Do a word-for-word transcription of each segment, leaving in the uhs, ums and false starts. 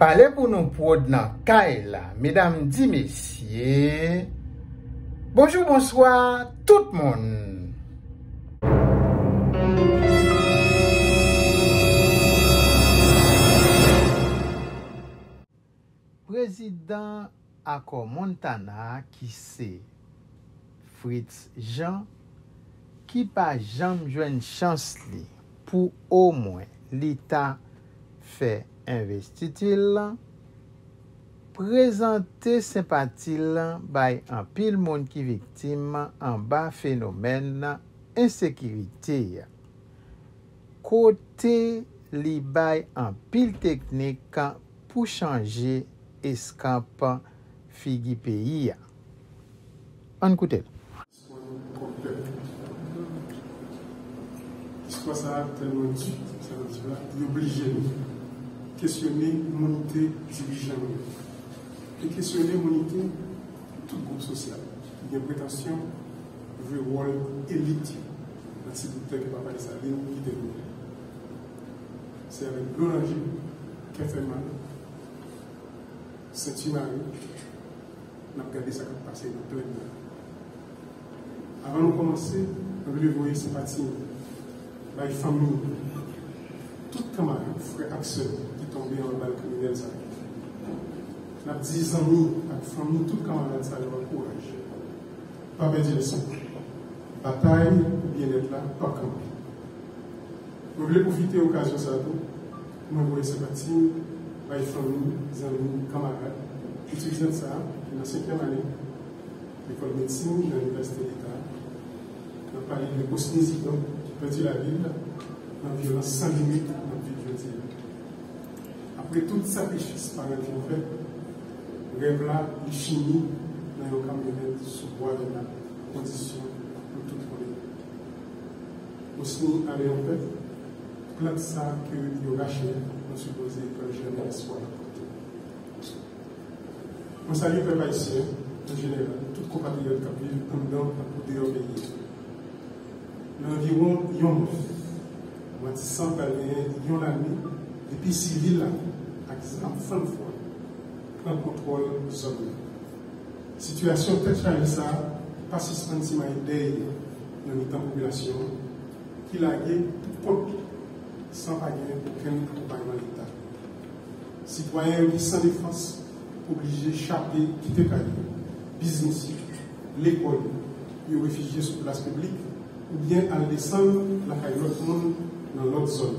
Pale pou nou pwòd nan kay la, medam di mesye. Bonjou, bonswa, tout moun. Prezidan Akò Montana a, ki se Fritz Jean, ki pa janm jwenn chans li pou omwen li ta fè envestiti l lan, prezante senpati l bay anpil moun ki viktim anba fenomèn ensekirite a. Kote li bay anpil teknik pou chanje eskanp figi peyi a. Ann koute l. Istwa nou kòm pèp. Istwa sa a tèlman di, sa vle di la, li oblije nou kesyone monite dirijan nou yo. E kesyone monite tout gwoup sosyal ki gen pretansyon jwe wòl elit yo nan ti bout tè ke Papa Desalin kite nou. Se avèk dlo nan je, kè fè mal, senti mare, n ap gade sa k ap pase nan plèn nan. Avan nou kòmanse, mwen vle voye senpati m bay fanmi, tout kanmarad, frè ak sè ki tonbe anba bal kriminèl sa yo. N ap di zanmi ak fanmi tout kanmarad sa yo ankouraje. Pa pèdi lespwa. Batay pou byennèt la p ap kanpe. Mwen vle pwofite okazyon sa a tou pou mwen voye senpati m bay fanmi, zanmi, kanmarad etidyan sa a ki nan senkyèm ane lekòl medsin nan Inivèsite Leta a. N ap pale de Osni Zidon ki pèdi lavi l nan vyolans san limit n ap viv jodi a. Apre tout sakrifis paran li yo fè, rèv la li fini nan yon kamyonèt sou bwa Vèna, kondisyon nou tout konnen. Osni ale an pè, plant sa ke yo rache a, nou sipoze pral jèmen lespwa l ap pote. Mwen salye pèp ayisyen an jeneral, tout konpatriyòt k ap viv anndan ak andeyò peyi a. Nan anviwon yon mwa, Matisan pral genyen yon lane depi sivil la ak zam fann fwa pran kontwòl zòn nan. Sitiyasyon tèt chaje sa a pa sispann simaye dèy nan mitan popilasyon an, ki lage pou kont li san pa gen okenn akonpayman Leta. Sitwayen yo ki san defans oblije chape kite kay yo, biznis yo, lekòl yo, pou yo refijye sou plas piblik oubyen al desann lakay lòt moun nan lòt zòn.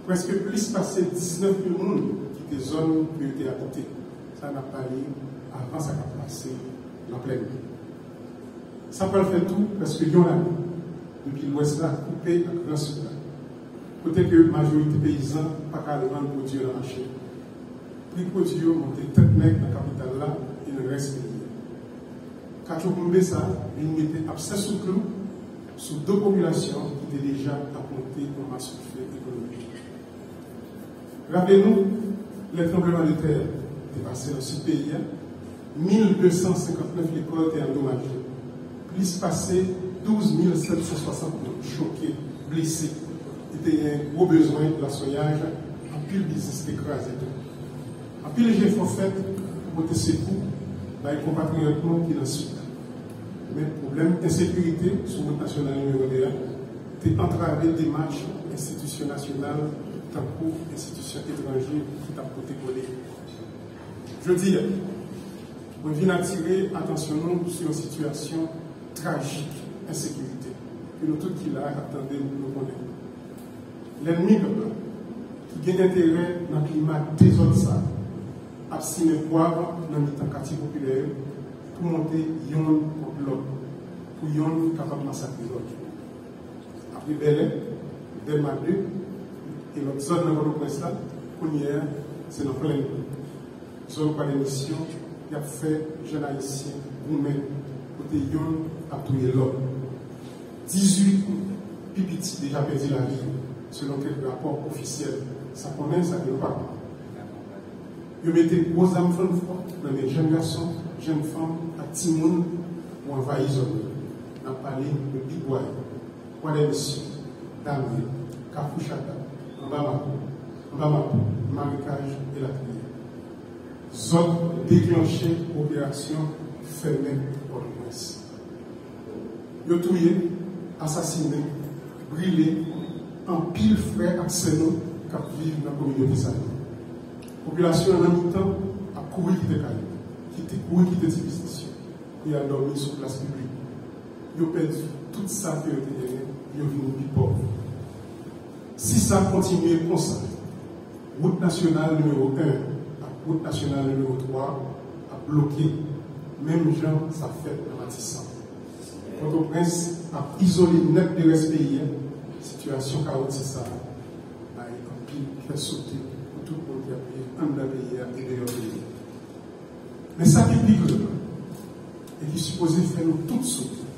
Prèske plis pase diznèf mil moun kite zòn ke yo te abite. Sa n ap pale avan sa k ap pase nan plèn nan. Sa pral fè tou prèske yon lane depi Lwès la koupe ak Gran Sid la, kote ke majorite peyizan pa ka al vann pwodui yo nan mache. Pri pwodui yo monte tèt nèg nan kapital la e nan rès peyi a. Katchoupoumbé sa vin mete absè sou klou sou do popilasyon ki te deja ap monte yon maswife ekonomik. Raple nou, lè tranblemanntè te pase nan sid peyi a, mil de san senkant nèf lekòl te andomaje. Plis pase douz mil sèt san swasant moun choke, blese, e te gen gwo bezwen laswenyaj, anpil biznis te kraze tou. Anpil jefò fèt pou pote sekou bay konpatriyòt nou ki nan sid la. Men pwoblèm ensekirite sou wout nasyonal nimewo de a te antrave demach enstitisyon nasyonal tankou enstitisyon etranje ki t ap pote kole. Jodi a, mwen vin atire atansyon nou sou yon sitiyasyon trajik ensekirite ke nou tout ki la a k ap tande m, nou konnen. Lènmi pèp la, ki gen enterè nan klima dezòd sa a, ap simen pwav nan mitan katye popilè yo pou monte yonn kont lòt, pou yonn kapab masakre lòt. Apre Bèlè, Dèlma de e lòt zòn nan Pòtoprens la, kounye a, se nan plèn nan. Zòn Kwadèmisyon, y ap fè jèn ayisyen goumen kote yonn ap touye lòt. Dizuit pi piti deja pèdi lavi yo, selon kèk rapò ofisyèl. Sa konnen, sa ke nou pa konnen. Yo mete gwo zam fann fwa nan men jèn gason, jèn fanm ak timoun pou anvayi zòn yo. N ap pale de Bigway, Kwadèmisyon, Damyen, Kafou Chata, Anba Mako, Bamako, Marekaj elatriye. Zòt deklanche operasyon fèmen Pòtoprens. Yo touye, asasinen, brile anpil frè ak sè nou k ap viv nan kominote sa yo. Popilasyon an nan mitan ap kouri kite kay yo, kite kouri kite ti biznis yo, pou y al dòmi sou plas piblik. Yo pèdi tout sa ke yo te genyen, yo vin pi pòv. Si sa kontinye konsa, wout nasyonal nimewo en ak wout nasyonal nimewo twa ap bloke, menm jan sa fèt nan Matisan. Pòtoprens ap izole nèt de rès peyi a. Sitiyasyon kawotik sa a bay anpil kè sote pou tout moun ki ap viv anndan peyi a e deyò peyi a. Men sa ki pi grav e ki sipoze fè nou tout sote,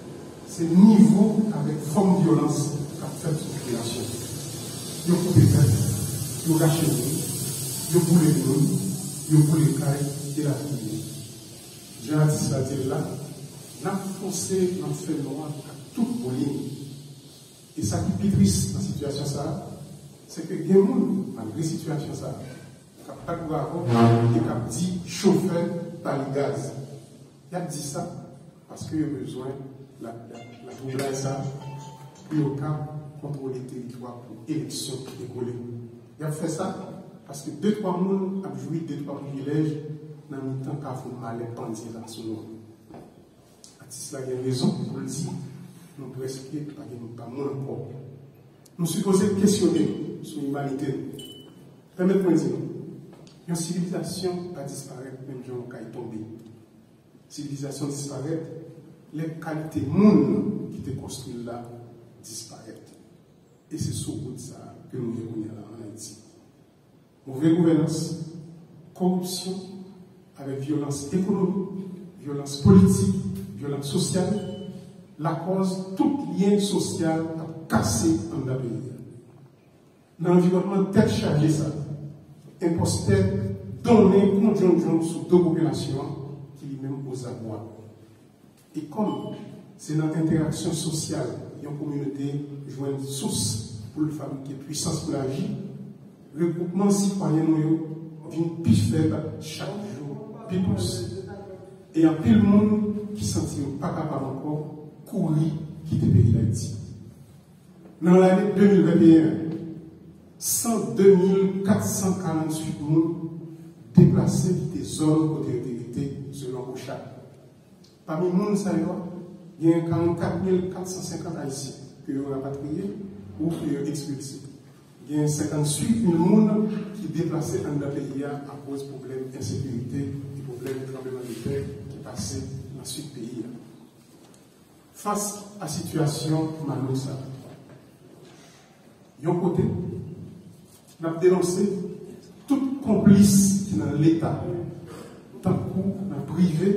se nivo avèk fòm vyolans k ap fèt sou popilasyon. Yo koupe tèt, yo rache moun, yo boule moun, yo boule kay, elatriye. Jan atis la di l la, n ap fonse nan fènwa ak tout boulin. E sa ki pi tris nan sitiyasyon sa a, se ke gen moun, malgre sitiyasyon sa a, k ap bat bravo e k ap di chofè ba li gaz. Y ap di sa paske yo bezwen la, la, latwoublay sa a pou yo ka kontwole teritwa pou eleksyon ki dekole. Y ap fè sa paske de twa moun ap jwi de twa privilèj nan mitan kafou malè pandye la sou nou. Atis la gen rezon pou l di nou prèske pa gen pa moun ankò. Nou sipoze kesyone nou sou imanite nou. Pèmèt mwen di nou, yon sivilizasyon pa disparèt menm jan yon kay tonbe. Sivilizasyon disparèt lè kalite moun ki te konstwi l la disparèt. E se sou wout sa a ke nou ye kounye a la ann Ayiti. Move gouvènans, koripsyon, avèk vyolans ekonomik, vyolans politik, vyolans sosyal, lakòz tout lyen sosyal ap kase anndan peyi a. Nan anviwònman tèt chaje sa, enpòstè donnen kondjondjon sou do popilasyon an ki li menm ozabwa. E kòm se nan entèraksyon sosyal yon kominote jwenn sous pou l fabrike pwisans pou l aji, regwoupman sitwayen nou yo vin pi fèb chak jou, pi plis. E anpil moun ki santi yo pa kapab ankò kouri kite peyi Dayiti. Nan lane de mil venteyen, san de mil kat san karanntuit moun deplase kite zòn kote yo te rete, selon OCHA. Pami moun sa yo, gen karannkat mil kat san senkant Ayisyen ke yo rapatriye ou ke yo ekspilse. Gen senkantuit mil moun ki deplase anndan peyi a akoz pwoblèm ensekirite e pwoblèm tranblemanntè ki pase nan sid peyi a. Fas a sitiyasyon malouk sa a, yon kote, n ap denonse tout konplis ki nan Leta, tankou nan prive,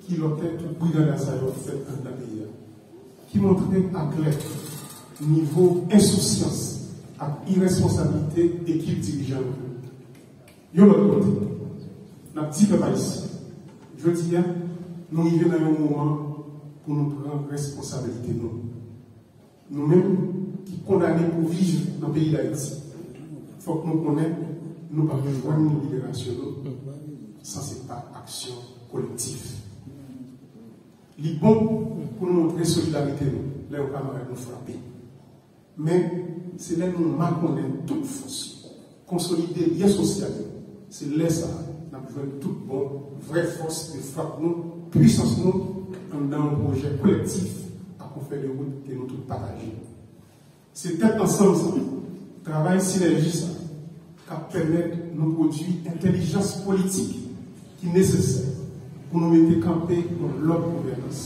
ki lòtè tout brigada sa yo ap fèt anndan peyi a, ki montre aklè nivo ensousyans ak irèsponsablite ekip dirijan nou yo. Yon lòt kote, n ap di pèp ayisyen, jodi a, nou rive nan yon moman pou nou pran responsablite nou. Nou menm ki kondane pou viv nan peyi Dayiti, fòk nou konnen nou p ap jwenn liberasyon nou san se pa aksyon kolektif. Li bon pou nou montre solidarite nou lè yon kamarad nou frape. Men, se lè nou makonnen tout fòs yo, konsolide lyen sosyal yo, se lè sa a n ap jwenn tout bon, vrè fòs de frap nou, pwisans nou, anndan yon pwojè kolektif ak yon fèy de wout ke nou tout pataje. Se tèt ansanm sa, travay sinèji sa, k ap pèmèt nou pwodui entèlijans politik ki nesesè pou nou mete kanpe yon lòt gouvènans,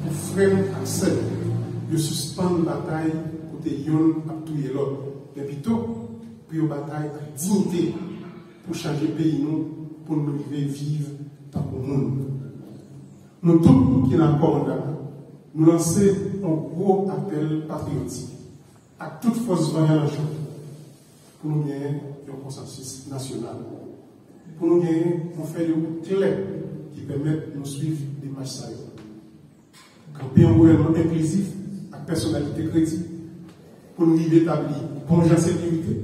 pou frè n ak sè n yo sispann batay kote yonn ap touye lòt, men pito pou yo batay ak diyite pou chanje peyi nou, pou nou rive viv tankou moun. Nou tout ki nan akò manda, nou lanse yon gwo apèl patriyotik ak tout fòs vanyan nan chan pou nou genyen yon konsansis nasyonal, pou nou genyen yon fèy de wout klè ki pèmèt nou swiv demach sa yo. Kanpe yon gouvènman enklizif ak pèsonalite kredib pou nou rive tabli bon jan sekirite,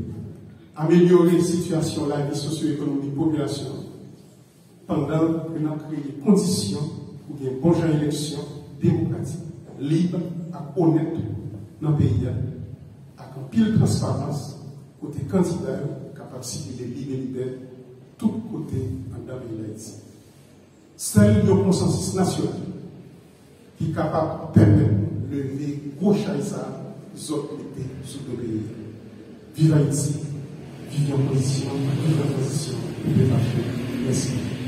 Amelyore sitiyasyon lavi sosyo-ekonomik popilasyon an, pandan ke n ap kreye kondisyon pou gen bon jan eleksyon demokratik, lib ak onèt nan peyi a, ak anpil transparans, kote kandida yo kapab sikile lib e libè tout kote anndan peyi Dayiti. Sèl yon konsansis nasyonal ki kapab pèmèt nou leve gwo chay sa a zòt mete sou do peyi a. Viv Ayiti, viv yon pozisyon, viv yon tranzisyon ki pa fache. Mèsi.